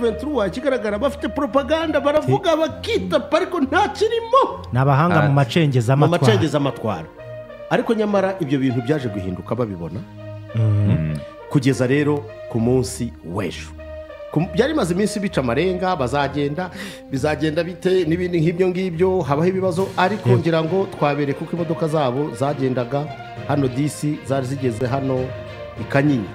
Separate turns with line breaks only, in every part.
M23 ikigaragara bafite propaganda, baravuga bakita ariko nta kirimo.
N'abahanga mu macengeza
amatwara, mu macengeza amatwara. Ariko nyamara ibyo bintu byaje guhinduka babibona. Kugeza rero ku munsi w'ejo byari maze iminsi bica amarenga, bazagenda bizagenda bite n'ibindi nk'ibyo ngibyo, habaho ibibazo. Ariko ngira ngo twabereka uko imodoka zabo zagendaga hano disi zari zigeze hano i Kanyinya.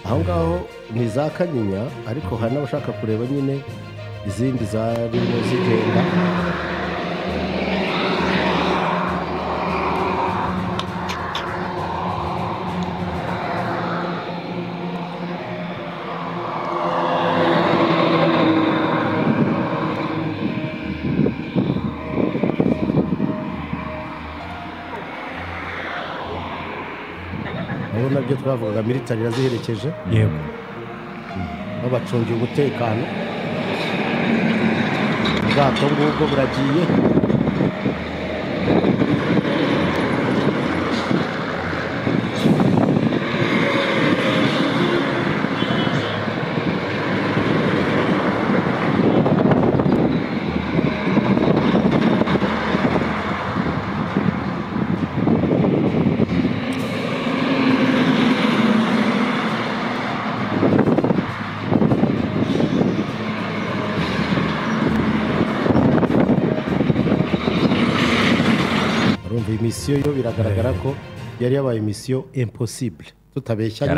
Aho ngaho ni za Kanyinya, ariko hari n'abashaka kureba nyine izindi zarimo zigenda. Nabyo twavugaga military iraziherekeje,
yego,
babacungiye umutekano. Ubwato ngubwo buragiye. Misiyo yo biragaragara ko yari yabaye misiyo impossible, tutabeshyanye.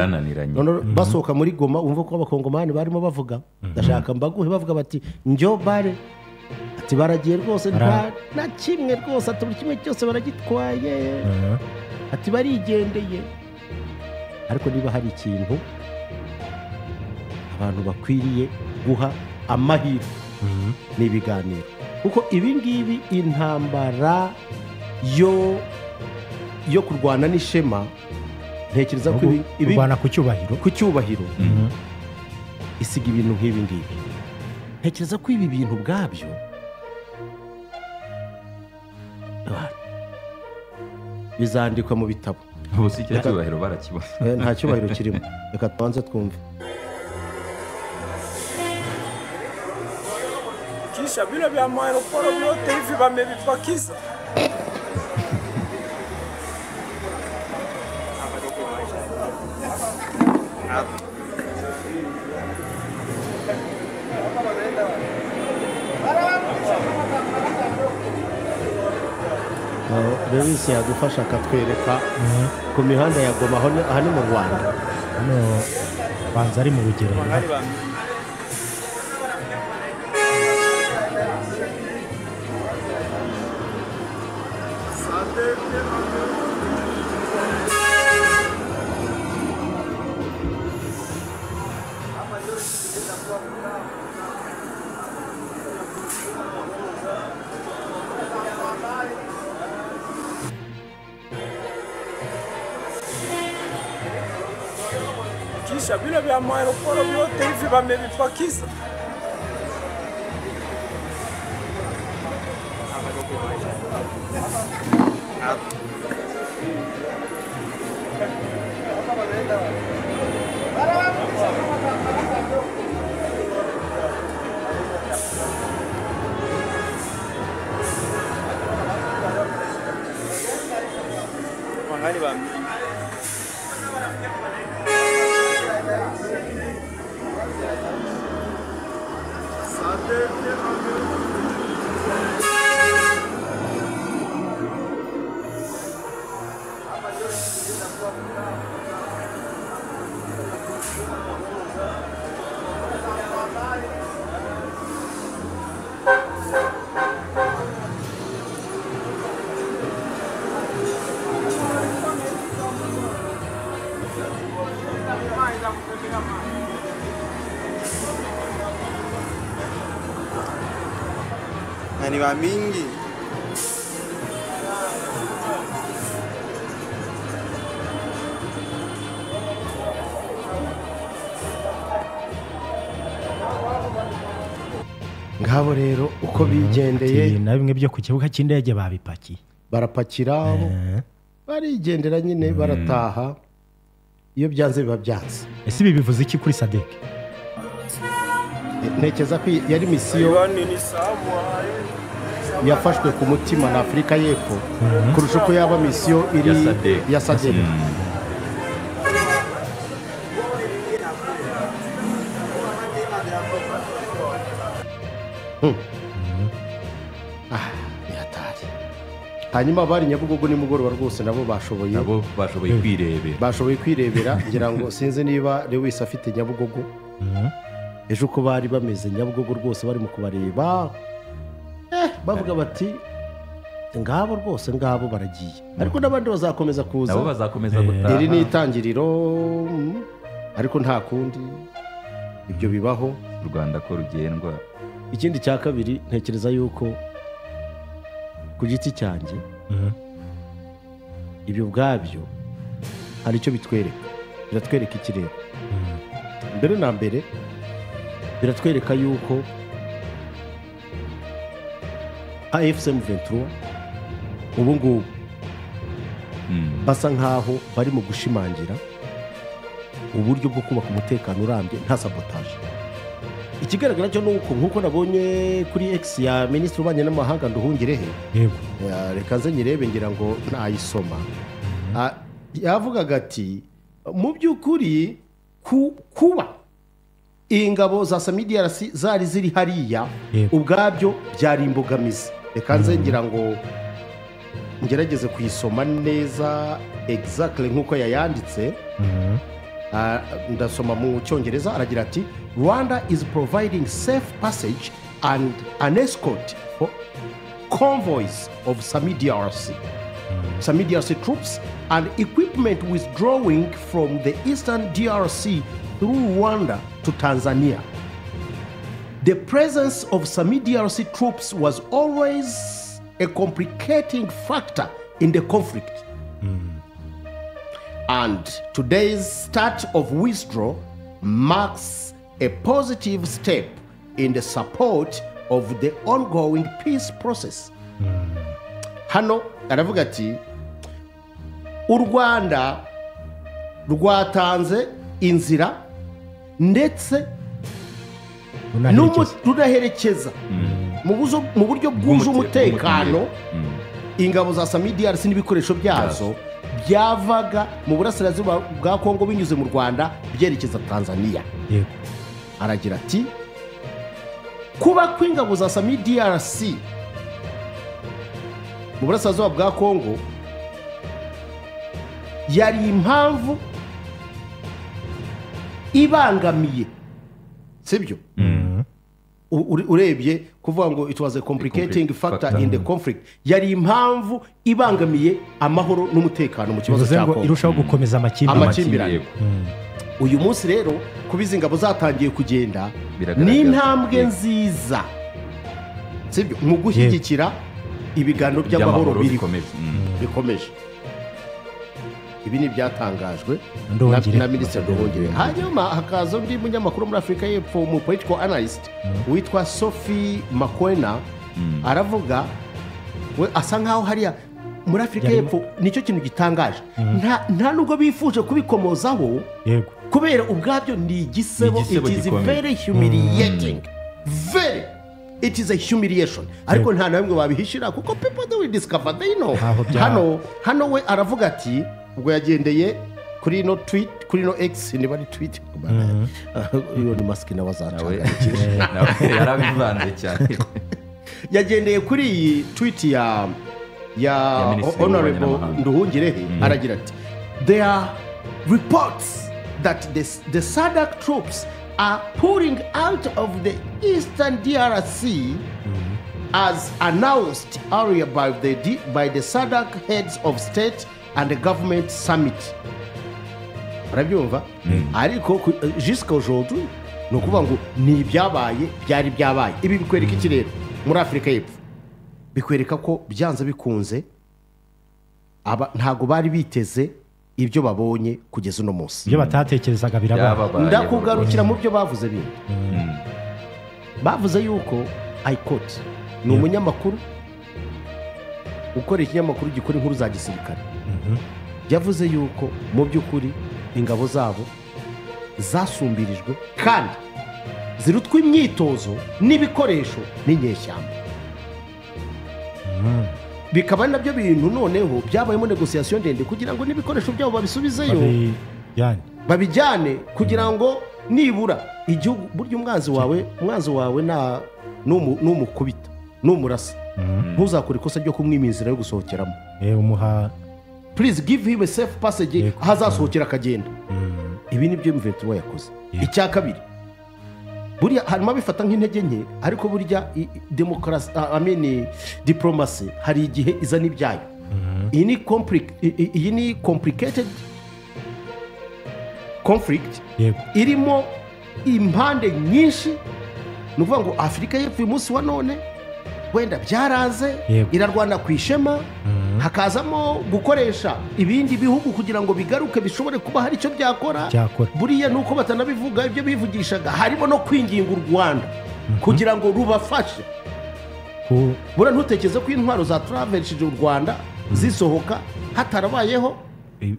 None basohoka muri Goma umva ko abakongomani barimo bavuga, ndashaka mbaguhe, bavuga bati njyo bare, ati baragiye rwose nta na kimwe rwose, ati buri kimwe cyose baragitwaye, ati barigendeye. Ariko niba hari ikintu abantu bakwiriye guha amahirwe ni ibiganiro, kuko ibi ngibi intambara yo kurwana n'ishema, ntekereza ko ibi
kurwana ku cyubahiro,
ku cyubahiro isiga ibintu nk'ibi ngibi. Ntekereza ko ibi bintu ubwabyo bizandikwa mu bitabo.
Ubu si icyo cyubahiro barakibona,
nta cyubahiro kirimo. Reka tubanze twumve.
Kisha vile vya aeroport vyote hivi wamevipakiza.
Rero yadufasha akatwereka ku mihanda ya Goma aha ni mu Rwanda.
Hano banza ari mu Rugerero.
Kisha vile vya aeroport vyote hivi wamevipakiza.
Na ni wa mingi.
Ngabo rero uko bigendeye
na bimwe byo ku kibuga cy'indege babipakiye
barapakira barigendera nyine barataha iyo byanze biba byanze.
Ese ibi bivuze iki kuri SADC?
Ntekereza ko yari misiyo yafashwe ku mutima na Afurika y'Epfo kurusha uko yaba misiyo iri ya SADC. Hanyuma abari Nyabugogo nimugoroba rwose nabo bashoboye
kwirebera
bashoboye kwirebera ngira ngo sinzi niba Lewis afite Nyabugogo ejo uko bari bameze Nyabugogo rwose bari mu kubareba bavuga bati ngabo rwose ngabo baragiye ariko n'abandi bazakomeza kuza
nabo bazakomeza gutaha
iri ni itangiriro ariko nta kundi ibyo bibaho
u Rwanda ko rugendwa.
Ikindi cya kabiri ntekereza yuko ku giti cyanjye ibyo ubwabyo hari icyo bitwereka biratwereka ikirere mbere na mbere biratwereka yuko AFC M23 ubu ngubu basa nkaho bari mu gushimangira uburyo bwo kubaka umutekano urambye nta sabotage. Ikigaragara cyo nuko nkuko nabonye kuri X ya Minisitiri w'Ububanyi n'Amahanga Nduhungirehe
yego
reka nze nyirebe ngira ngo ntayisoma yavugaga ati mu by'ukuri kuba ingabo za SAMIDRC zari ziri hariya ubwabyo byari imbogamizi. Reka nze ngira ngo ngerageze kuyisoma neza exactly nkuko yayanditse. Ndasoma mu Cyongereza aragira ati Rwanda is providing safe passage and an escort for convoys of SAMIDRC. SAMIDRC troops and equipment withdrawing from the eastern DRC through Rwanda to Tanzania. The presence of SAMIDRC troops was always a complicating factor in the conflict. And today's start of withdrawal marks a positive step in the support of the ongoing peace process. Hano aravuga ati u Rwanda rwatanze inzira ndetse runaherekeza mu buryo bwuje umutekano ingabo za SAMIDRC n'ibikoresho byazo byavaga mu burasirazuba bwa Kongo binyuze mu Rwanda byerekeza Tanzania. Aragira ati kuba kw'ingabo za SAMIDRC mu burasirazuba bwa Kongo yari impamvu ibangamiye, sibyo? Urebye kuvuga ngo it was a complicating factor in the conflict, yari impamvu ibangamiye amahoro n'umutekano mu kibazo cya Kongo,
irushaho gukomeza amakimbirane.
Uyu munsi rero kuba izi ngabo zatangiye kugenda ni intambwe nziza, sibyo, mu gushyigikira ibiganiro by'amahoro bikomeje. Ibi ni byatangajwe na Minisitiri Nduhungirehe. Hanyuma hakaza undi munyamakuru muri Afurika y'Epfo mu political analyst witwa Sophie Makwena, aravuga we asa nkaho hariya muri Afurika y'Epfo nicyo kintu gitangaje, nta nubwo bifuje kubikomozaho kubera ubwabyo ni igisebo. It is very humiliating, very, it is a humiliation. Ariko nta na bimwe babihishira kuko people they will discover, they know. Hano we aravuga ati ubwo yagendeye kuri no tweet, kuri no X, niba ari tweet Elon Musk nawe azacanga
yarabivanze cyane.
Yagendeye kuri iyi tweet ya Honorable Nduhungirehe, aragira ati there are reports that the SADC troops are pouring out of the eastern DRC as announced earlier by the SADC heads of state and the government summit. Urabyumva? Ariko jusqu'à aujourd'hui ni ukuvuga ngo ni ibyabaye byari byabaye. Ibi bikwereka iki rero muri Afurika y'Epfo? Bikwereka ko byanze bikunze aba ntago bari biteze ibyo babonye kugeza uno munsi.
Ibyo batatekerezaga biraba.
Ndakugarukira mu byo bavuze bindi. Bavuze yuko I quote ni umunyamakuru ukora ikinyamakuru gikora inkuru za gisirikare. Yavuze yuko mu by'ukuri ingabo zabo zasumbirijwe kandi zirutwa imyitozo n'ibikoresho n'inyeshyamba. Bikaba nabyo bintu noneho byabayemo negotiation ndende kugira ngo n'ibikoresho byabo babisubizeyo babijyane kugira ngo nibura igihugu. Burya umwanzi wawe na numukubita numurasa ntuzakora ikosa ryo kumwima inzira yo gusohokeramo.
Umuha
please give him a safe passage ahazasohokera akagenda. Ibi nibyo M23 yakoze. Icya kabiri, burya harimo abifata nk'intege nke, ariko burya demokarasi, I mean diplomacy, hari igihe izana ibyayo. Iyi ni complicated conflict irimo impande nyinshi. Ni ukuvuga ngo Afurika y'Epfo uyu munsi wa none wenda byaraze irarwana ku ishema, hakazamo gukoresha ibindi bihugu kugira ngo bigaruke bishobore kuba hari icyo byakora. Buriya nuko batanabivuga ibyo bivugishaga, harimo no kwinginga u Rwanda kugira ngo rubafashe. Buriya ntutekereze ko intwaro za travershije u Rwanda zisohoka hatarabayeho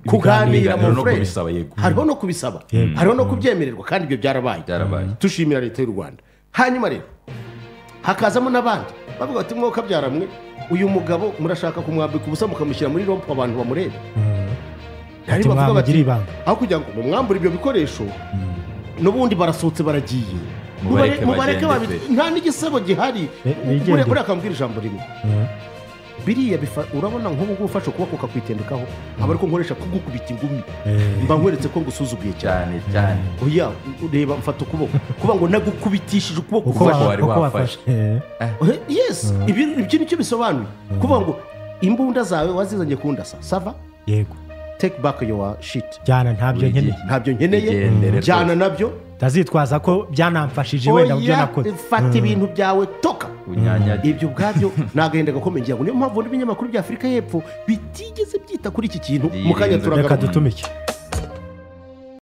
kuganira mu French. Hariho no kubisaba, hariho no kubyemererwa, kandi ibyo byarabaye. Tushimira leta y'u Rwanda. Hanyuma rero hakazamo n'abandi bavuga bati mwoka byaramwe uyu mugabo murashaka kumwambika ubusa mukamushyira muri rompo abantu bamureba. Hari bavuga bati aho kugira ngo mumwambure ibyo bikoresho n'ubundi barasohotse baragiye, mubareke nta n'igisebo gihari. Buriya akambwira ijambo rimwe biriya urabona nk'ubu ngubu ufashe ukuboko ukakwitendekaho nkaba ariko nkoresha kugukubita ingumi mba nkweretse ko ngusuzuguye cyane
cyane.
Oya reba mfata ukuboko kuba ngo nagukubitishije ukuboko
wafashe.
Yes, ibyo nicyo bisobanuye kuvuga ngo imbunda zawe wazizanye kundasa sava.
Yego,
take back your shit.
Jyana ntabyo nkeneye,
ntabyo nkeneye, jyana nabyo
ndazitwaza ko byanamfashije wenda byo nakoze.
Fata ibintu byawe toka. Ibyo ubwabyo nagahenda gakomeye. Ngira ngo niyo mpamvu n'ibinyamakuru bya Afurika y'Epfo bitigeze byita kuri iki kintu. Mu kanya turagaruka.
Dutumike.